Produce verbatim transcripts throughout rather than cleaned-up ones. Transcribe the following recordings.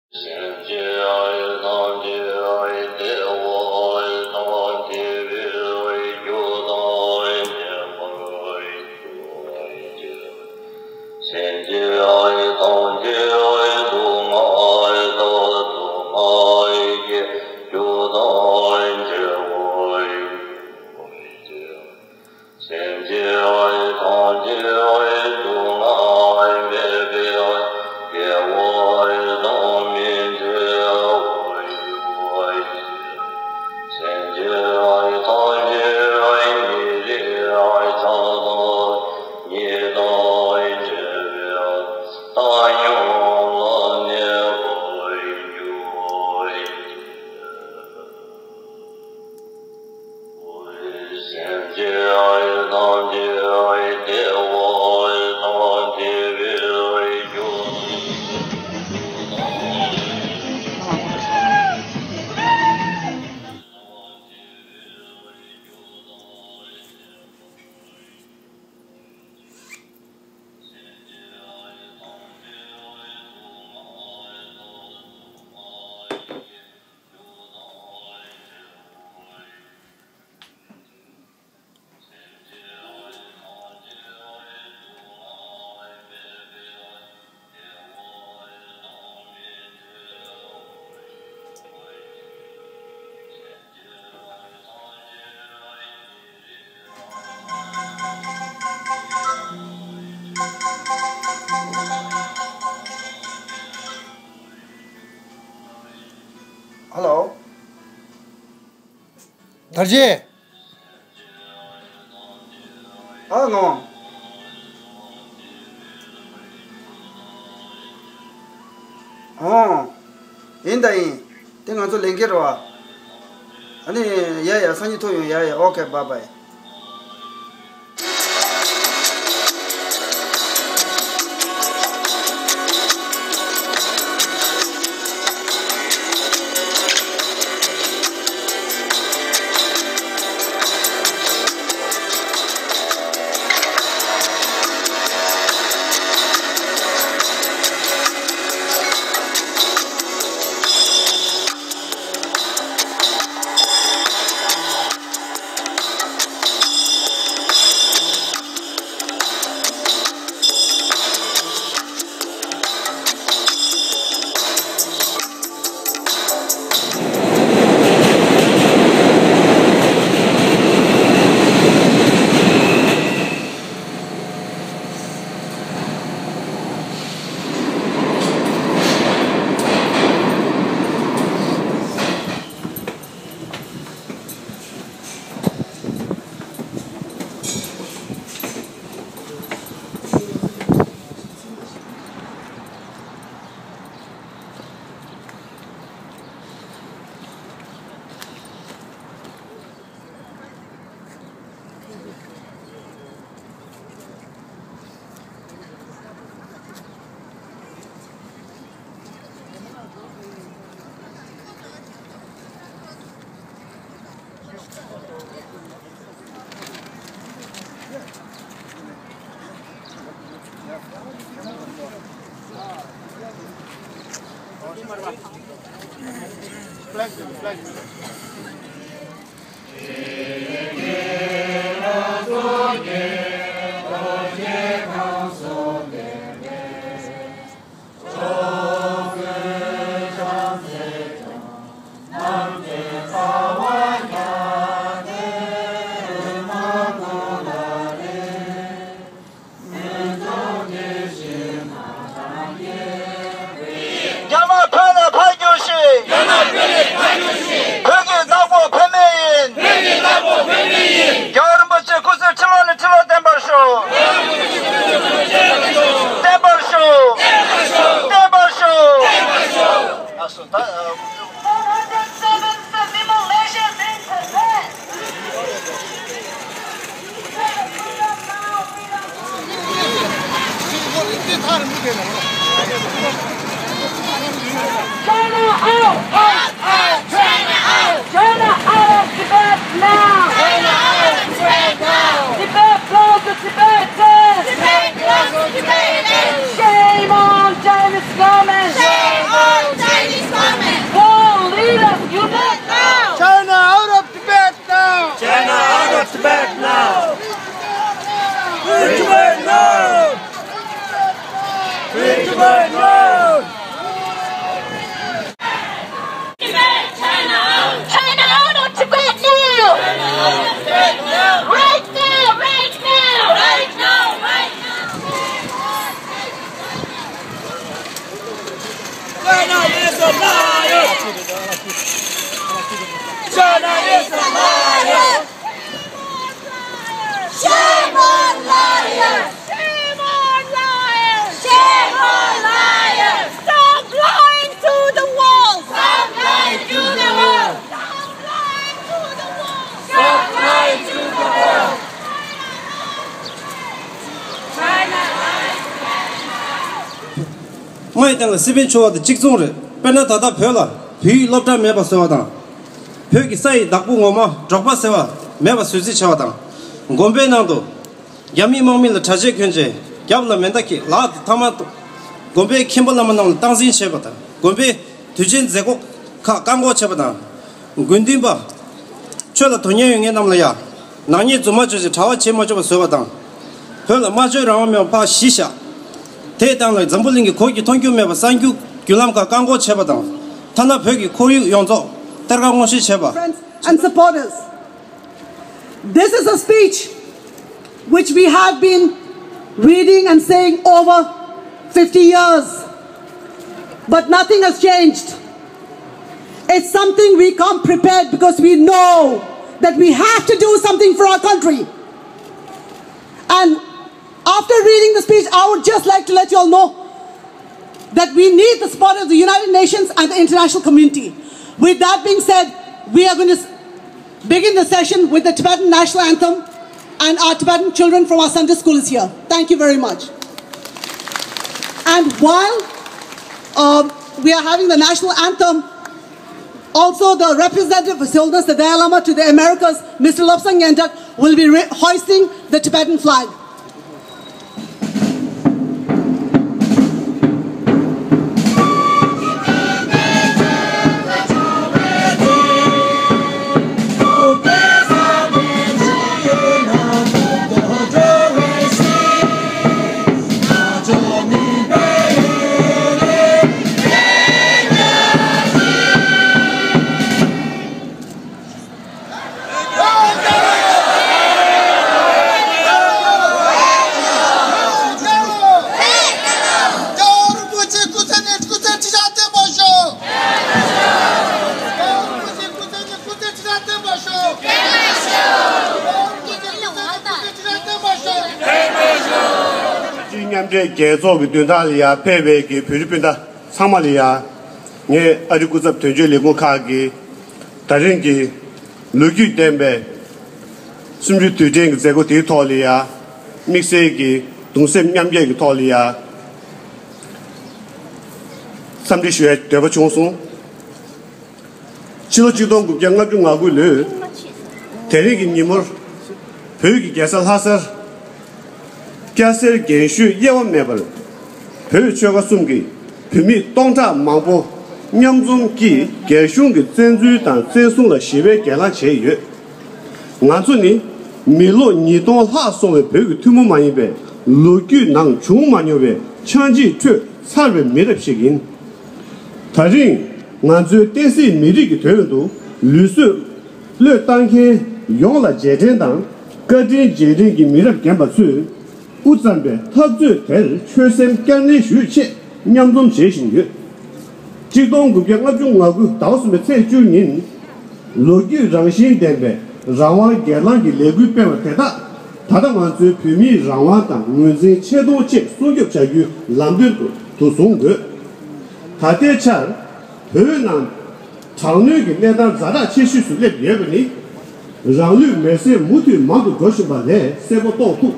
སེམས་ཅན་ཐམས་ཅད་བདེ་བ་དང་བདེ་བའི་རྒྱུ་དང་བདེ་བར་གྱུར་ཅིག་སེམས་ཅན་ཐམས་ཅད་སྡུག་བསྔལ་དང་སྡུག་བསྔལ་གྱི་རྒྱུ་དང་བྲལ་བར་གྱུར་ཅིག་སེམས་ཅན་ཐམས་ཅད་སྡུག་བསྔལ་མེད་པའི་བདེ་བ་དང་མི་འབྲལ་བར་གྱུར་ཅིག་སེམས་ཅན་ཐམས་ཅད་ཉེ་རིང་ཆགས་སྡང་གཉིས་དང་བྲལ་བའི་བཏང་སྙོམས་ལ་གནས་པར་གྱུར་ཅིག་སེམས་ཅན་ཐམས་ཅད་བདེ་བ་དང་བདེ་བའི་རྒྱུ། ཧ་ལོ། དར་རྒྱས། ཨ་ནོ། ཨོ། ཡིན་ད་ཡིན། དེ་ང་ཚོ་ལས་འགན་རེད་བ། ཨ་ནི། ཡ་ཡ་སང་ཉིན་ཐུག་ཡོང་། ཡ་ཡ། ཨོ་ཁེ། བཱའི་བཱའི། རྒྱ་དམར་བོད་ནས་ཕར་རྒྱུགས་ཤིག་རྒྱ་དམར་བོད་ནས་ཕར་རྒྱུགས་ཤིག་བོད་ཀྱི་ནག་པོ་བུད་མེད་ཡིན། བོད་ཀྱི་ནག་པོ་བུད་མེད་ཡིན། རྒྱལ་བ་རིན་པོ་ཆེ་སྐུ་ཚེ་ཁྲི་ལོ་ནས་ཁྲི་ལོ་བརྟན་པར་ཤོག་བརྟན་པར་ཤོག་བརྟན་པར་ཤོག་ལགས་སོ། ད། Four hundred seven Middle Malaysians in Tibet. China out! Out! Out! China out! China out! China out of Tibet now! China out of Tibet now! Tibet belongs to Tibetans! Tibet belongs to Tibetans! Shame on Chinese government! Shame on China! China is a liar! China is a liar! Shame on liars! Shame on liars! Shame on liars! Stop lying to the world! Stop lying to the world! Stop lying to the world! Stop lying to the world! China lies! དངོས་སྟེང་ལ་སི་པན་ཆུ་བ་དང་གཅིག་མཚུངས་རེད། དཔེར་ན་ད་ལྟ་བོད་ལ་བོད་ཡིག་སློབ་གྲྭ་མེད་པ་བཟོས་པ་དང་། བོད་ཀྱི་ས་ཡི་བདག་པོ་ངོ་མ་འབྲོག་པ་ཟེར་བ་མེད་པ་བཟོ་རྩིས་བྱས་པ་དང་། དགོན་པའི་ནང་དུ་རྒྱ་མི་དམག་མི་ལ་གྲྭ་ཆས་གྱོན་རྗེས་རྒྱབ་ལ་མེ་མདའ་འཁྱེར་ལག་དེ་ཐ་མག་བཏོན། དགོན་པའི་མཁན་པོ་བླ་མ་རྣམས་ལ་སྟངས་འཛིན་བྱས་པ་དང་། དགོན་པའི་དུས་ཆེན་མཛད་སྒོ་ཁག་བཀག་འགོག་བྱས་པ་དང་། དགོན་འདུན་པ་ཆོས་ལ་དོན་གཉེར་ཡོད་མཁན་རྣམས་ལ་ཡང་ནག་ཉེས་རྫུན་མ་བརྗོད་ཅིང་གྲྭ་པ་བྱེད་མ་ཆོག་པ་བཟོས་པ་དང་། བོད་ལ་སྨྲ་བརྗོད་རང་དབང་མེད་པ་ཕར་གཞི་བཞག་དེའི་སྟེང་ལ་འཛམ་བུ་གླིང་གི་གོ་རྒྱུ་མཐོང་རྒྱུ་མེད་པ་གསར་འགྱུར་བརྒྱུད་ལམ་ཁག་བཀག་འགོག་བྱས་པ་དང་། ཐ་ན་བོད་ཀྱི་ཁོར་ཡུག་ཡོངས་རྫོགས་གཏེར་ཁ་སྔོག་བཤེར་བྱས་པ། Friends and supporters, this is a speech which we have been reading and saying over fifty years, but nothing has changed. It's something we come prepared because we know that we have to do something for our country. And after reading the speech, I would just like to let you all know that we need the support of the United Nations and the international community. With that being said, we are going to s- begin the session with the Tibetan national anthem, and our Tibetan children from our Sunday school is here. Thank you very much. And while um, we are having the national anthem, also the representative of His Holiness the Dalai Lama to the Americas, Mister Lobsang Ngendat, will be re- hoisting the Tibetan flag. སྤྱི་མཉམ་འབྲེལ་རྒྱལ་ཚོགས་ཀྱི་མདུན་ཐང་ལ་ཡང་ཕེབས་པའི་གི་བོད་རིགས་སྤུན་ཟླ་ཚང་མ་ལ་ཡང་ངས་ཨ་རི་སྐུ་ཚབ་དོན་གཅོད་ལས་ཁུངས་ཁག་གི་ད་རིང་གི་ལོ་རྒྱུས་ལྡན་པའི་གསུམ་བཅུ་དུས་དྲན་གྱི་མཛད་སྒོ་དེའི་ཐོག་ལ་ཡང་དམིགས་བསལ་གྱི་གདུང་སེམས་མཉམ་སྐྱེད་ཀྱི་ཐོག་ལ་ཡང་འཚམས་འདྲི་ཞུ་བའི་འདོད་པ་བྱུང་སོང་། ཕྱི་ལོ་ཆིག་སྟོང་དགུ་བརྒྱ་ལྔ་བཅུ་ང་དགུ་ལོའི་དེ་རིང་གི་ཉིན་མོར་བོད་ཀྱི་རྒྱལ་ས་ལྷ་སར་སྐྱ་སེར་རྒན་གཞོན་དབྱེ་བ་མེད་པར་བོད་ཆོལ་ཁ་གསུམ་གྱི་བོད་མི་སྟོང་ཕྲག་མང་པོ་མཉམ་འཛོམས་ཀྱིས་རྒྱ་གཞུང་གི་བཙན་འཛུལ་དང་བཙན་བཟུང་ལ་ཞི་བའི་གྱེན་ལངས་བྱས་ཡོད། ང་ཚོ་ནི་མི་ལོ་ཉིས་སྟོང་ལྷག་སོང་བའི་བོད་ཀྱི་ཐུན་མོང་མ་ཡིན་པའི་ལོ་རྒྱུས་ནང་བྱུང་མ་མྱོང་བའི་ཆག་འཇིག་ཁྲོད་འཚར་བའི་མི་རབས་ཤིག་ཡིན། ད་རིང་ང་ཚོའི་བསྟན་སྲིད་མི་རིགས་ཀྱི་དོན་དུ་ལུས་གསོས་བློས་བཏང་མཁན་ཡོངས་ལ་རྗེས་དྲན་དང་བཀའ་དྲིན་རྗེས་དྲན་གྱི་མི་རབས་རྒན་པ་ཚོས་དབུ་བརྩམས་པའི་འཐབ་རྩོད་དེར་ཆོད་སེམས་བསྐྱར་ནན་ཞུས་ཆེད་མཉམ་འཛོམས་བྱེད་བཞིན་ཡོད། ཆིག་སྟོང་དགུ་བརྒྱ་ལྔ་བཅུ་ང་དགུ་ཟླ་བ་གསུམ་པའི་ཚེས་བཅུ་ཉིན། ལོ་རྒྱུས་རང་བཞིན་ལྡན་པའི་རང་དབང་སྒེར་ལངས་ཀྱི་ལས་འགུལ་སྤེལ་བ་དེ་དག་ད་ལྟ་ང་ཚོའི་བོད་མིའི་རང་དབང་དང་ངོས་འཛིན་ཆེ་མཐོང་བཅས་སྲུང་སྐྱོབ་བྱ་རྒྱུའི་ལམ་སྟོན་དུ་དུ་བཟུང་དགོས། ད་ལྟའི་ཆར་བོད་ནང་དྲག་གནོན་གྱི་གནས་སྟངས་ཛ་དྲག་ཆེ་ཤོས་སུ་སླེབས་ཡོད་པ་ནི། རང་ལུས་མེར་སྲེག་མུ་མཐུད་མང་དུ་འགྲོ་བཞིན་པ་ལས་གསལ་པོ་རྟོགས་ཐུབ།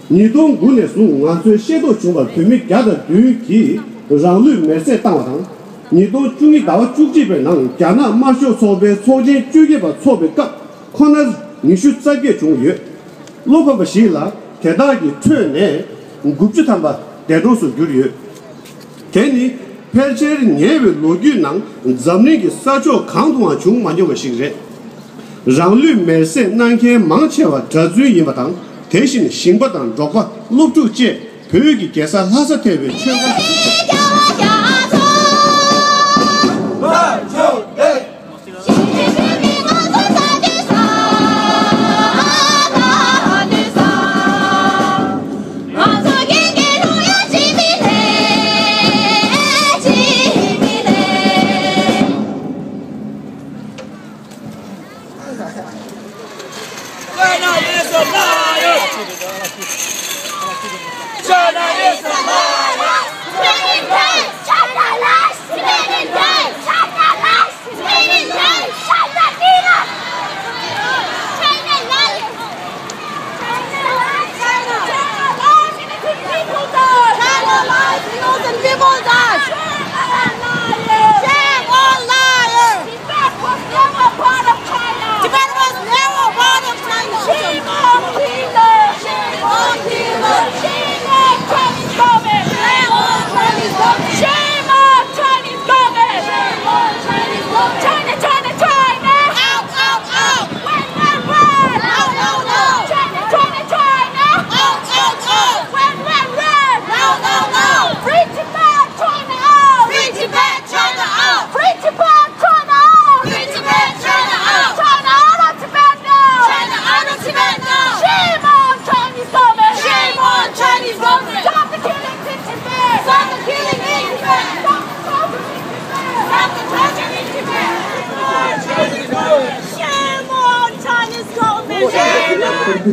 ཉིས་སྟོང་དགུ་ནས་བཟུང་ང་ཚོའི་ཤེས་རྟོགས་བྱུང་བར་བོད་མི་བརྒྱ་དང་བདུན་གྱིས་རང་ལུས་མེར་སྲེག་བཏང་བ་དང་། ཉིས་སྟོང་བཅུ་གཉིས་ཟླ་བ་བཅུ་གཅིག་པའི་ནང་རྒྱ་ནག་དམར་ཤོག་ཚོགས་པའི་ཚོགས་ཆེན་བཅོ་བརྒྱད་པ་འཚོགས་པའི་སྐབས་ཁོ་ནར་ཉི་ཤུ་རྩ་བརྒྱད་བྱུང་ཡོད། བློ་ཕམ་པ་ཞིག་ལ་དེ་དག་གི་ཁྲོད་ནས་དགུ་བཅུ་ཐམ་པ་འདས་གྲོངས་སུ་གྱུར་ཡོད། དེ་ནི་ཕལ་ཆེར་ཉེ་བའི་ལོ་རྒྱུས་ནང་འཛམ་གླིང་གི་ས་ཕྱོགས་གང་དུའང་བྱུང་མ་མྱོང་བ་ཞིག་རེད། རང་ལུས་མེར་སྲེག་གནང་མཁན་མང་ཆེ་བ་གྲྭ་བཙུན་ཡིན་པ་དང་། དེ་བཞིན་ཞིང་པ་དང་འབྲོག་པ། སློབ་ཕྲུག་བཅས་བོད་ཀྱི་རྒྱལ་ས་ལྷ་ས་ཐེ་བའི་ཆོལ་ཁ། ད་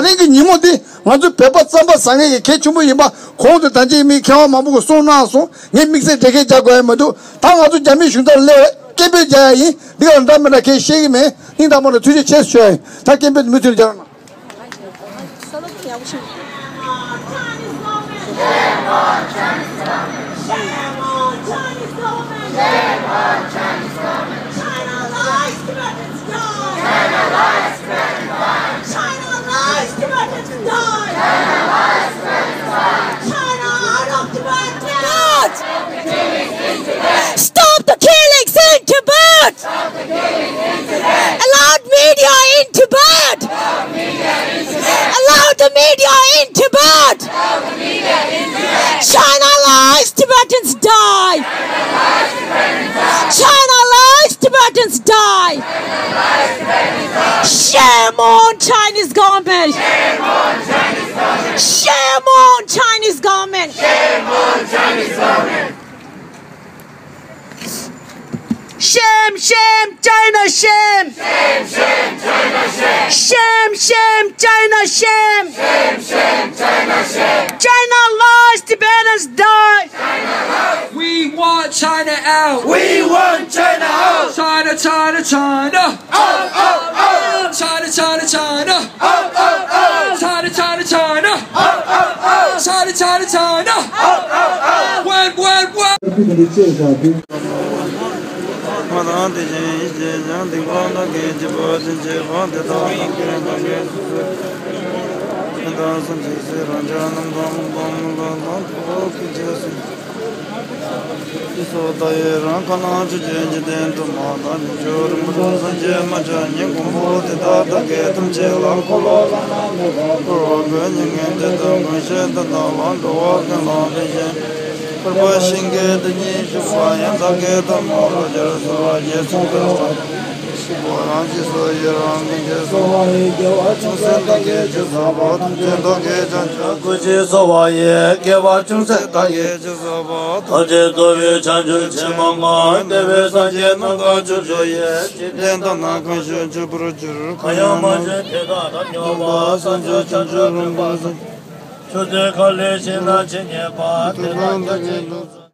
རིང་གི་ཉིན་མོ་འདི་ང་ཚོ་བོད་པ་རྩམ་པ་ཟ་མཁན་གྱི་གལ་ཆེན་པོ་ཡིན་པ་གོང་དུ་ད་ཅི་མི་མཁས་དབང་མང་པོ་གིས་གསུངས་གནང་སོང་། ངས་དམིགས་བསལ་འགྲེལ་བཤད་རྒྱག་དགོས་ཡ་མི་འདུག་ད་ང་ཚོ་རྒྱ་མིའི་གཞུང་ཚབ་སླེབས་སྐད་འབོད་རྒྱག་ཡ་ཡིན། འདི་ག་འདྲ་མི་འདྲ་གལ་བཤད་ཀྱི་མེད། སྙིང་ཐག་པ་ནས་ཐུགས་རྗེ་ཆེ་ཞུ་ཡ་ཡིན། ད་སྐད་འབོད་མུ་མཐུད་རྒྱག་རོགས་གནང་། Shame on Chinese government! Shame on Chinese government! Shame on Chinese government! China lies, Tibetans die! China lies, Tibetans die! China lies, Tibetans die! China lies, Tibetans die! China out of Tibet! Stop the killings in Tibet! Allow media in Tibet! Allow the media in Tibet! China lies, Tibetans die! China lies, Tibetans die! Shame on Chinese government! Shame on Chinese government! Shame, shame, China, shame! Shame, shame, China, shame! Shame, shame, China, shame! Shame, shame, China, shame! China lies, Tibetans die! We want China out! We want China out! China, China, China! Out, out, out! China, China, China! Out, out, out! China, China, China! Out, out, out! China, China, China! Out, out, out! One, one, one! ང་དང་དེ་བཞིན་ཡིད་ཆེས་ཀྱང་སྡིག་པ་དང་སྐད་ཅིག་པ་ཅན་བྱེད་པ་དེ་དག་ལ་སྐད་དང་སྐད་ཅིག་སེམས་དང་སེམས་ཅན་སེམས་རང་ཅག་རྣམས་དང་དང་མི་འགལ་དང་ཐུགས་ཀྱི་རྗེས་སུ། ཅེས་སོགས་ལྟ་བས་རང་གང་ན་ཆོས་ཅན་གྱི་རྟེན་དུ་མ་དང་ཉིད་ཆོས་རིན་པོ་ཆེ་སངས་རྒྱས་མ་ཆགས་ཉིད་མགོན་པོ་དེ་དག་དང་བགེགས་ཐམས་ཅད་ལ་འཁོར་ལོ་བསླང་ན་མི་འཁོར་བར་འགོད་ཉིད་ངན་འདྲེ་དང་མགོན་ཞེས་དེ་དག་ལ་འགྲོ་བ་ཀུན་ལ་ཕན་ཞིང་། ཕུར་པ་ཤིང་གི་རྡུལ་སྙེད་བཞུགས་པ་ཡང་དག་གི་ཐལ་མོ་རོ་སྦྱར་སོལ་བ་ཞེས་གསུངས་པའི་ཕྱིར། ཞིག་པོ་རང་གི་སོ་ཡི་རང་གི་རྗེས་སུ། སོ་བ་ཡི་དགེ་བ་ཅུང་ཟད་བདག་གིས་ཅི་བསགས་པ་ཐམས་ཅད་བདག་གིས་ཀྱང་ཆོག་སྐུ་ཅི་སོ་བ་ཡི་དགེ་བ་ཅུང་ཟད་བདག་གིས་ཅི་བསགས་པ་ཐམས་ཅད་རྫོགས་པའི་བྱང་ཆུབ་ཕྱིར་མངའ། བདེ་བའི་སངས་རྒྱས་རྣམས་དང་ཕྱོགས་བཅུ་ཡི། འཇིག་རྟེན་དག་ན་གང་བཞུགས་བཞུགས་པར་གྱུར། གང་ཡང་མ་བྱོན་དེ་དག་ཐོབ་འགྱུར་བ། བྱང་ཆུབ་བྱང་ཆུབ་ལུང་པ་བཟང་། མཆོག་ཏུ་འཁོར་ལོས་བཞེངས་ན་ཇི་སྙེད་པ། དེ་དག་ཀྱང་ཇི་ལྟར།